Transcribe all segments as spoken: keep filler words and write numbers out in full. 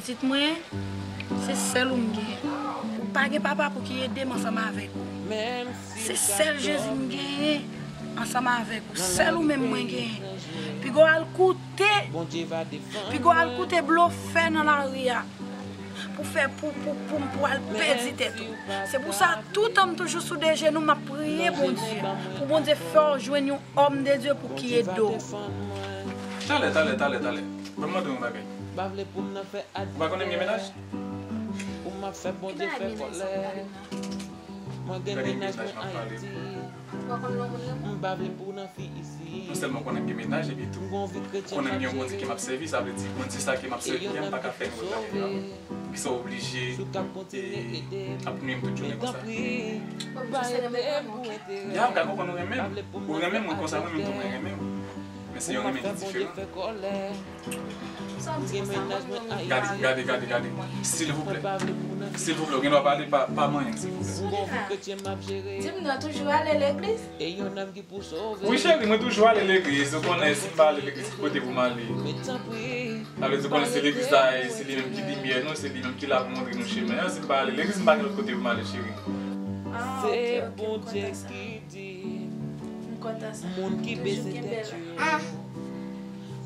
Pitit mwen, se sèl ou m genyen. Ou pa gen papa pou ki ede m ansanm avèk ou. Se sèl Jezi m genyen ansanm avèk ou. Sèl ou menm mwen genyen. Piga w al koute, piga w al koute blofè nan lari a pou fè, pou, pou, pou, pou al pèdi tèt ou. Se pou sa, toutan m toujou sou de jenou, m ap priye Bondye, pou Bondye fè w jwenn yon òm de Dye pou ki ede w. Talè, talè, talè, talè. Ban m mande w yon bagay. Ou pa konnen m gen mennaj? Ki bagay mennaj sa w ap pale la? Mwen gen mennaj mwen Ayiti. Ou pa konn lè yon moun renmen w? Non sèlman konnen m gen mennaj, epi tou konnen m gen yon Bondye ke m ap sèvi, sa vle di Bondye sa ke m ap sèvi a, m pa ka fè nenpòt bagay avè l. Poukisa w oblije, e, ap nwi m tout jounen konsa? Bon, m sou sènen mwen renmen w, oke? Ya, m ka konprann ou renmen m. Ou renmen mwen konsa, mwen menm tou mwen renmen w. Men se yon renmen ki diferan. Sa w di konsa, mwen menm. Gade, gade, gade, gade. Silvouplè. Silvouplè, ou gen dwa pale pa, pa manyen m, silvouplè. Soulina, di m non, toujou ale legliz? Wi, cheri, mwen toujou ale legliz. Ou konnen, si m pa ale legliz, ki kote pou m ale? Sa vle di, ou konnen, se legliz la, e se li menm ki limyè nou, se li menm ki la pou montre nou chemen an. Si m pa ale legliz, m pa gen lòt kote pou m ale, cheri. Ah, ok, ok, m kontan sa. M kontan sa. Toujou kenbe la.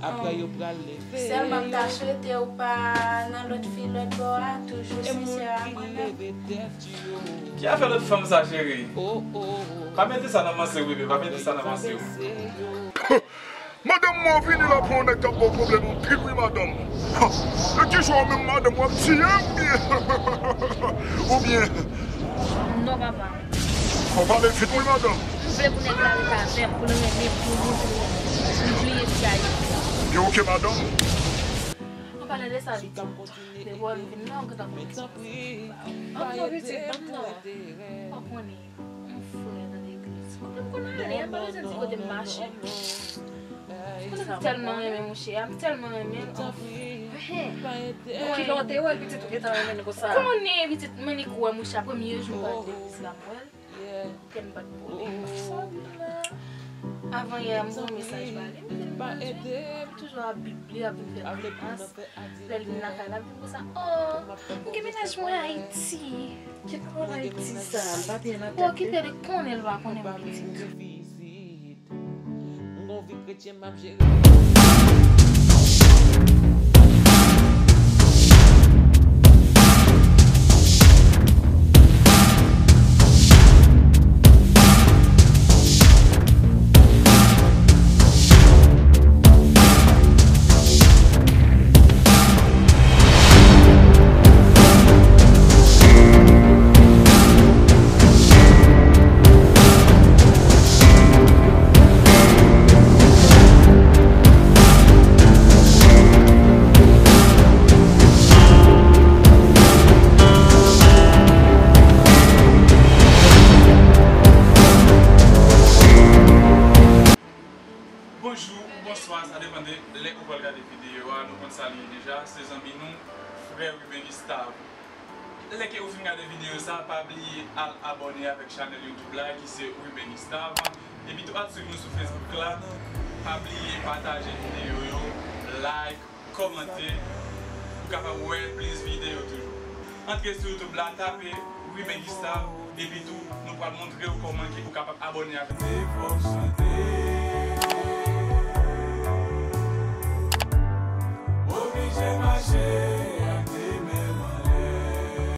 Apre yo pral leve. Sèlman m ta swete ou pa nan lòt fi lòt bò a, toujou sensè a mwen menm. Ki afè lòt fanm sa, cheri? Pa mete sa nan panse w, bebe, pa mete sa nan panse w. Madanm mwen vini la pou yon nèg k ap ba w pwoblèm anpil wi, madanm. E kijan w menm, madanm, w ap tiye m oubyen? Oubyen? Non, papa. Fò w pale vit wi, madanm. M vle pou nèg la ret avè m, pou l renmen m, pou l montre m li bliye ti Ayiti a. Byen, oke, madanm. An palan de sa, li di m, depi w vin la, ou gentan konn sa. Ban m non, pitit, ban m non. Ou pa konnen, yon frè nan legliz. Kote m konn ale, m pa bezwen di kote m mache. Ou konnen m tèlman renmen mouche a, m tèlman renmen l. Anfen. Bon, kilè w te wè l, pitit, ou gentan renmen l konsa? Konnen, pitit, men li kwè mouche a, premye jou m pral legliz la, m wè l. Kè m bat pou li. Avan yè, m voye mesaj ba li. M di l, Bondye, m toujou ap Bib li, ap vin fè konfyans. Lè l vin lakay la, m vin konsa, oh, m gen mennaj mwen Ayiti. Ki pawòl Ayiti sa? M pa byen nan tèt li. Bon, kite li, konnen l pa konnen m pitit. Bonjou ou bonswa, sa depann de lè ou pral gade videyo a. Nou konn sa li ye deja, se zanmi nou, frè Ruben Gustave. Lè ke ou fin gade videyo sa, pa bliye al abòne avèk chanèl YouTube la ki se Ruben Gustave. Epi tou al swiv nou sou Facebook la. Pa bliye pataje videyo yo, like, kòmante, pou kapab wè plis videyo toujou. Antre sou YouTube la, tape Ruben Gustave, epi tou nou pral montre w kòman ke ou kapab abòne avèk nou.